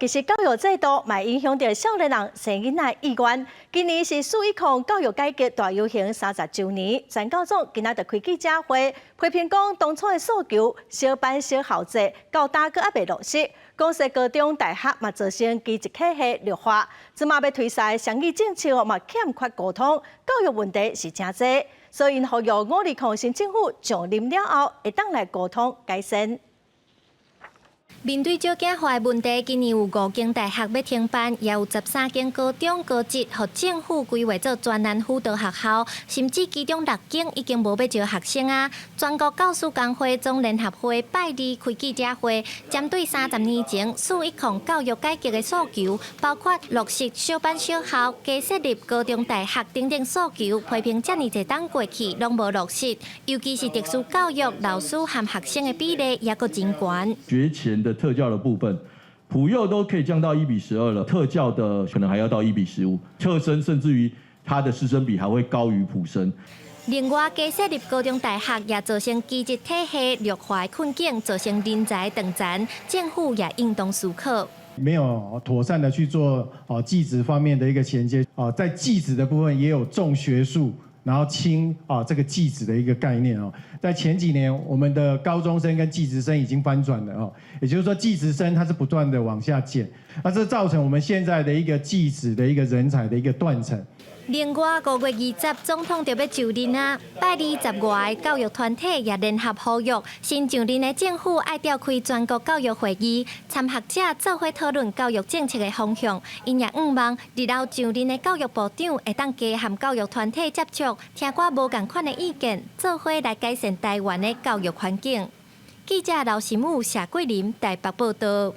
其實教育制度嘛影響著少年人生囡仔意願。今年是四一空教育改革大遊行30週年，全教總今仔日開記者會，批評講當初的訴求小班小校制到今閣猶未落實，公設高中大學嘛造成技職體系弱化，這馬欲推實的雙語政策嘛欠缺溝通，教育問題是誠濟，所以呼籲520新政府上任了後，會當來溝通改善。面對少子化的問題，今年有五間大學欲停辦，也有13間高中高職予政府規劃做專案輔導學校，甚至其中六間已經無欲招學生啊！全國教師工會總聯合會拜二開記者會，針對30年前四一空教育改革的訴求，包括落實小班小校、加設立高中大學等等訴求，批評遮爾濟冬過去攏無落實，尤其是特殊教育老師和學生的比例也閣真懸。學前的特教的部分，普幼都可以降到1比12了，特教的可能還要到1比15，特生甚至於他的師生比還會高於普生。另外，加設立高中大學也造成技職體系弱化的困境，造成人才斷層，政府也應當思考。沒有妥善的去做哦技職方面的一個銜接哦，在技職的部分也有重學術，然後輕啊這個技職的一個概念哦。在前幾年，我們的高中生跟技職生已經翻轉了哦，也就是說技職生他是不斷的往下減，那這造成我們現在的一個技職的一個人才的一個斷層。另外，5月20總統就欲就任啊，拜二10外个教育團體也聯合呼籲，新上任的政府愛召開全國教育會議，參學者做伙討論教育政策的方向。𪜶也向望日後上任的教育部長會當加和教育團體接觸，聽寡無仝款的意見，做伙來改善台灣的教育環境。記者劉新武、謝桂林台北報道。